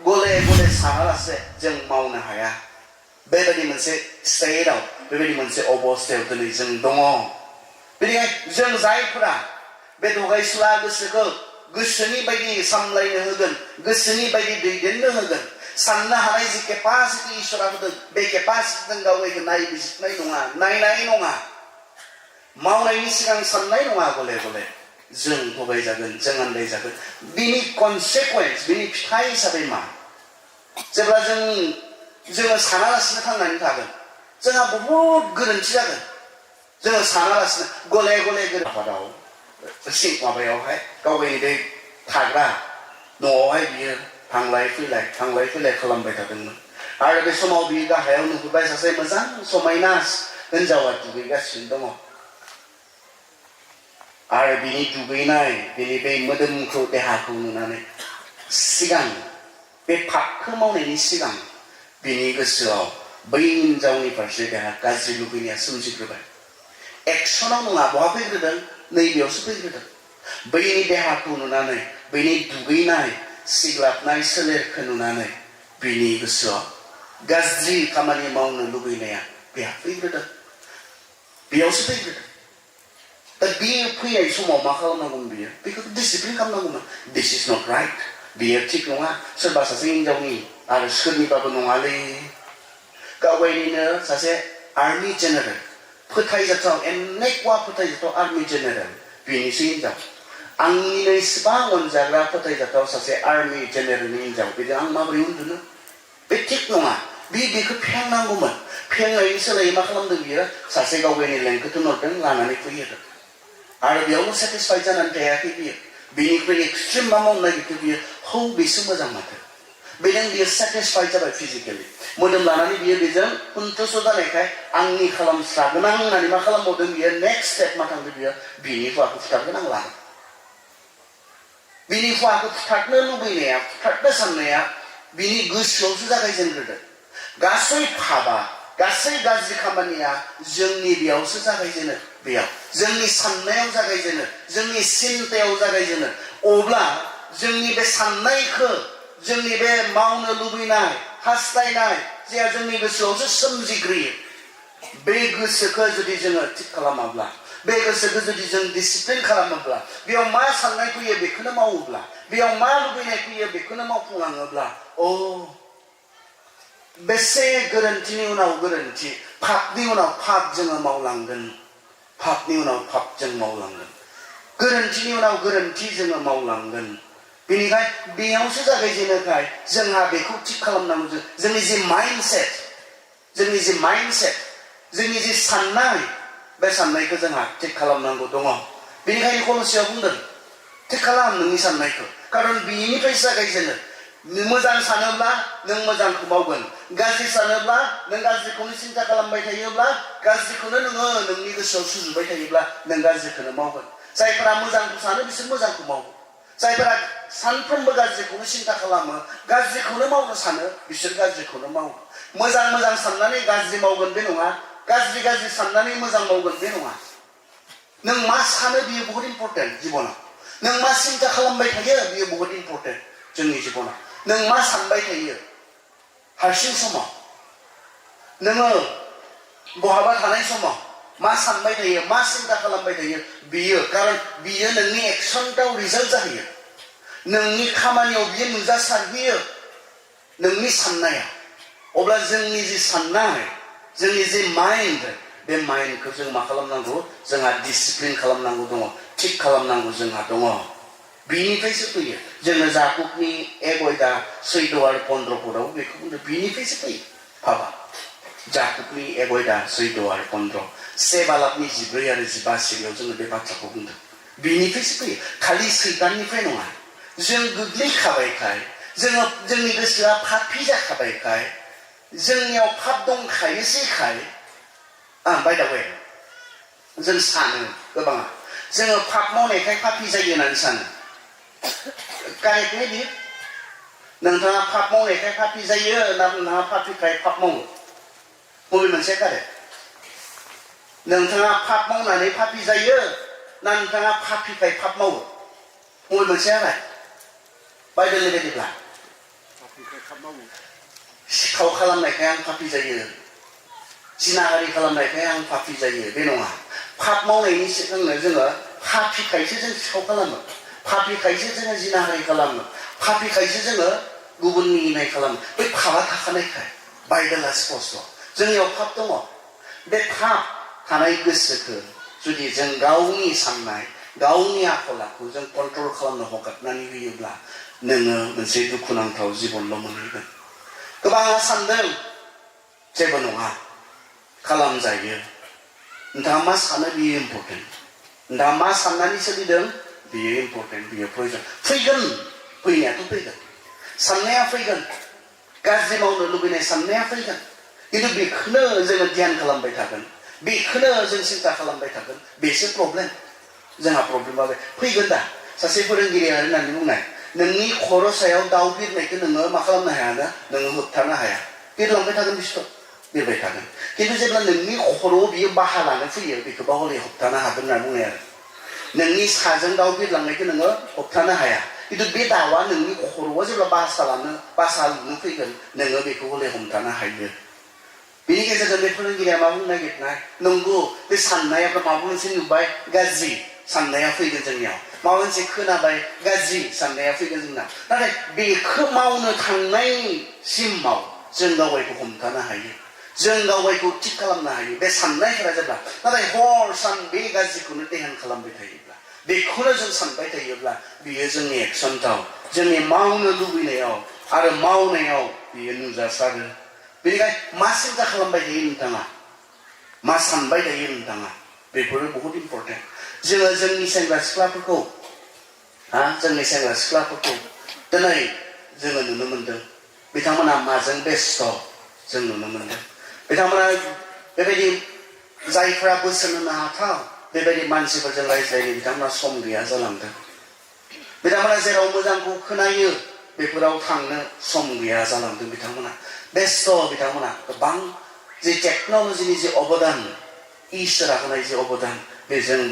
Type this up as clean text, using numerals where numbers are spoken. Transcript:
गले गले सानालासे जों मावनो हाया बेबायदि मोनसे स्टेटआव बेबायदि मोनसे अबस्थायाव दिनै जों दङ बेनिखायनो जों जायफोरा बे दगायसुला गोसोखौ गोसोनि बायदि सामलायनो होगोन गोसोनि बायदि दैदेननो होगोन साननो हानाय जि केपासिटि इसोरा होदों बे केपासिटिजों गावगायखौ नायबिजिरनाय नङा नायनाय नङा मावनायनि सिगां साननाय नङा गले गले जों थगायजागोन जों आन्दायजागोन बिनि कनसिकुवेन्स बिनि फिथाइ हिसाबै मा जेब्ला जोङो सानालासिनो थांनानै थागोन जोंहा बहुद गोरोन्थि जागोन जोङो सानालासिनो गले गले आफादाव माबायावहाय गावगायनि बे थाग्रा न'आवहाय बियो थांलाय फैलाय खालामबाय थादोंमोन आरो बे समाव बियो गाहायाव नुबाय सासे मोजां समायना हिनजावा दुगैगासिनो दङ आरो बिनि दुगैनाय बिनि बे मोदोमखौ देहाखौ नुनानै सिगां बे पापखौ मावनायनि सिगां बिनि गोसोआव बै हिनजावनि फारसे बेहा गाज्रि लुबैनाया सोमजिग्रोबाय एक्सनाव नङा बहा फैग्रोदों नैबेयावसो फैग्रोदों बैनि देहाखौ नुनानै बैनि दुगैनाय सिग्लाबनाय सोलेरखौ नुनानै बिनि गोसोआव गाज्रि खामानि मावनो लुबैनाया बेहा फैग्रोदों बेयावसो फैग्रोदों दा बे फैनाय समाव मा खालामनांगौमोन बियो बेखौ डिसिप्लिन खालामनांगौमोन दिस इज नट राइट बियो थिग नङा सोरबा सासे हिनजावनि आरो सोरनिबाबो नङालै गावगायनिनो सासे आर्मि जेनेरेल फोथायजाथाव एनेकवा फोथायजाथाव आर्मि जेनेरेल बेनिसो हिनजाव आंनिनो इसेबां अनजाग्रा फोथायजाथाव सासे आर्मि जेनेरेलनि हिनजाव बेजों आं माबोरै उन्दुनो बे थिग नङा बेखौ फेंनांगौमोन फेंनायनि सोलायै मा खालामदों बियो सासे गावगायनि लेंखौथ' नरदों लानानै फैयो आरो बेयावनो सेटिसफाइड जानानै थायाखै बियो बेनिख्रुइ एक्सट्रिम मा मावनो नागिरखो बियो हौ बेसो मोजां माथो बेजों बियो सेटिसफाइड जाबाय फिजिकेलि मोदोम लानानै बियो बेजों सन्तुष्ट जानायखाय आंनि खालामस्रागोन आं होननानै मा खालामबावदों बियो नेक्स्ट स्टेप मा थांदों बियो बिनि हौवाखौ फुथारगोन आं लागोन बिनि हौवाखौ फुथारनो लुबैनाया फुथारनो साननाया बिनि गोसोआवसो जागायजेनग्रोदों गासै पापा गासै गाज्रि खामानिया जोंनि बेयावसो जागायजेनो बेयाव जोंनि साननायाव जागायजेनो जोंनि सिन्तायाव जागायजेनो अब्ला जोंनि बे साननायखौ जोंनि बे मावनो लुबैनाय हास्थायनाय जे जोंनि गोसोआवसो सोमजिग्रोयो बे गोसोखौ जुदि जोङो थिग खालामाब्ला बे गोसोखौ जुदि जों डिसिप्लिन खालामोब्ला बेयाव मा साननाय फैयो बेखौनो मावोब्ला बेयाव मा लुबैनाय फैयो बेखौनो मावफुंलाङोब्ला बेसे गोरोन्थिनि उनाव गोरोन्थि पापनि उनाव पाप जोङो मावलांगोन पापनि उनाव पाप जों मावलांगोन गोरोन्थिनि उनाव गोरोन्थि जोङो मावलांगोन बेनिखायनो बेयावसो जागायजेनोखाय जोंहा बेखौ थिग खालामनांगौ जोंनि जि माइन्डसेट जोंनि जि साननाय बे साननायखौ जोंहा थिग खालामनांगौ दङ बेनिखायनो कलसियाव बुंदों थिग खालाम नोंनि साननायखौ खारन बेनिफ्रायसो जागायजेनो मोजां सानोब्ला नों मोजांखौ मावगोन गाज्रि सानोब्ला नों गाज्रिखौनो सिन्ता खालामबाय थायोब्ला गाज्रिखौनो नोङो नोंनि गोसोआव सुजुबाय थायोब्ला नों गाज्रिखौनो मावगोन जायफोरा मोजांखौ सानो बिसोर मोजांखौ मावो जायफोरा सानफ्रोमबो गाज्रिखौनो सिन्ता खालामो गाज्रिखौनो मावनो सानो बिसोर गाज्रिखौनो मावो मोजां साननानै गाज्रि मावगोन बे नङा गाज्रि साननानै मोजां मावगोन बे नङा नों मा सानो बियो बहुत इम्पर्टेन्ट जिबनाव नों मा सिन्ता खालामबाय थायो बियो बहुत इम्पर्टेन्ट जोंनि जिबनाव नों मा सानबाय थायो हारसिं समाव नोङो बहाबा थानाय समाव मा सानबाय थायो मा सिन्ता खालामबाय थायो बियो खारन बियो नोंनि एक्सनआव रिजाल्ट जाहैयो नोंनि खामानियाव बियो नुजासारहैयो नोंनि साननाया अब्ला जोंनि जि साननाय जोंनि जि माइन्ड बे माइन्डखौ जों मा खालामनांगौ जोंहा डिसिप्लिन खालामनांगौ दङ थिग खालामनांगौ जोंहा दङ बिनिफ्रायसो फैयो जोङो जाकुबनि 1:14 आरो 15 पदआव बेखौ बुंदों बिनिफ्रायसो फैयो पापा जाकुबनि 1:14 आरो 15 से बालाकनि 14 आरो 15 सिरियाव जोङो बे बाथ्राखौ बुंदों बिनिफ्रायसो फैयो खालि सैताननिफ्राय नङा जों गोग्लैखाबायखाय जोंनि गोसोआ पापी जाखाबायखाय जोंनियाव पाप दंखायोसैखाय बाय दा वे जों सानो गोबाङा जोङो पाप मावनायखाय पापी जायो होननानै सानो कारेक्टनि बियो नोंथाङा पाप मावनायखाय पापी जायो ना नोंथाङा पापीखाय पाप मावो बबे मोनसे कारेक्ट नोंथाङा पाप मावनानै पापी जायो ना नोंथाङा पापीखाय पाप मावो बबे मोनसे आरो बाइबेलनि बायदिब्ला सिखाव खालामनायखाय आं पापि जायो जिनाहारि खालामनायखाय आं पापि जायो बे नङा पाप मावनायनि सिगांनो जोङो पापिखायसो जों सिखाव खालामो पापिखायसो जोङो जिनाहारि खालामो पापिखायसो जोङो गुबुननि इनाय खालामो बै पापआ थाखानायखाय बाइबेला स्पस्ट जोंनियाव पाप दङ बे पाप थानाय गोसोखौ जुदि जों गावनि साननाय गावनि आखल आखु जों कन्ट्रल खालामनो हगारनानै होयोब्ला नोङो मोनसे दुखुनांथाव जिबनल' मोनहैगोन गोबाङा सानदों जेबो नङा खालामजायो नोंथाङा मा सानो बियो इम्पर्टेन्ट नोंथाङा मा साननानै सोलिदों बियो इम्पर्टेन्ट बियो प्रयजन फैगोन फैनायाथ' फैगोन साननाया फैगोन गाज्रि मावनो लुबैनाय साननाया फैगोन खिन्थु बेखौनो जोङो ध्यान खालामबाय थागोन बेखौनो जों सिन्था खालामबाय थागोन बेसो प्रब्लेम जोंहा प्रब्लेमा बे फैगोन दा सासे फोरोंगिरिया होननानै बुंनाय नोंनि खर' सायाव दाउ बिरनायखौ नोङो मा खालामनो हाया ना नोङो होबथानो हाया बिरलांबाय थागोन बिसोर बिरबाय थागोन खिन्थु जेब्ला नोंनि खर'आव बियो बाहा लानो फैयो बेखौबा हले होबथानो हागोन होनना बुङो आरो नोंनि साजों दाउ बिरलांनायखौ नोङो होबथानो हाया खिन्थु बे दाउआ नोंनि खर'आव जेब्ला बासा लुनो फैगोन नोङो बेखौ हले हमथानो हायो बेनि गेजेरजों बे फोरोंगिरिया मा बुंनो नागिरनाय नंगौ बे साननायाबो माबा मोनसे नुबाय गाज्रि साननाया फैगोन जोंनियाव माबा मोनसे खोनाबाय गाज्रि साननाया फैगोन जोंनाव नाथाय बेखौ मावनो थांनायसिमाव जों गावगायखौ हमथानो हायो जों गावगायखौ थिग खालामनो हायो बे साननायफोरा जेब्ला नाथाय हर सान बे गाज्रिखौनो ध्यान खालामबाय थायोब्ला बेखौनो जों सानबाय थायोब्ला बियो जोंनि एक्सनआव जोंनि मावनो लुबैनायाव आरो मावनायाव बियो नुजासारो बेनिखायनो मा सिन्था खालामबाय थायो नोंथाङा मा सानबाय थायो नोंथाङा बेफोरो बहुत इम्पर्टेन्ट जोङो जोंनि सेंग्रा सिख्लाफोरखौ दिनै जोङो नुनो मोनदों बिथांमोना माजों बेस्थ' जों नुनो मोनदों बिथांमोना बेबायदि जायफ्रा बोसोन होनो हाथाव बेबायदि मानसिफोरजों रायज्लायनो बिथांमोना सम गैया जालांदों बिथांमोना जेराव मोजांखौ खोनायो बेफोराव थांनो सम गैया जालांदों बिथांमोना बेस्थ' बिथांमोना गोबां जे टेक्न'लजिनि जे अबदान इसोरा होनाय जे अबदान बेजों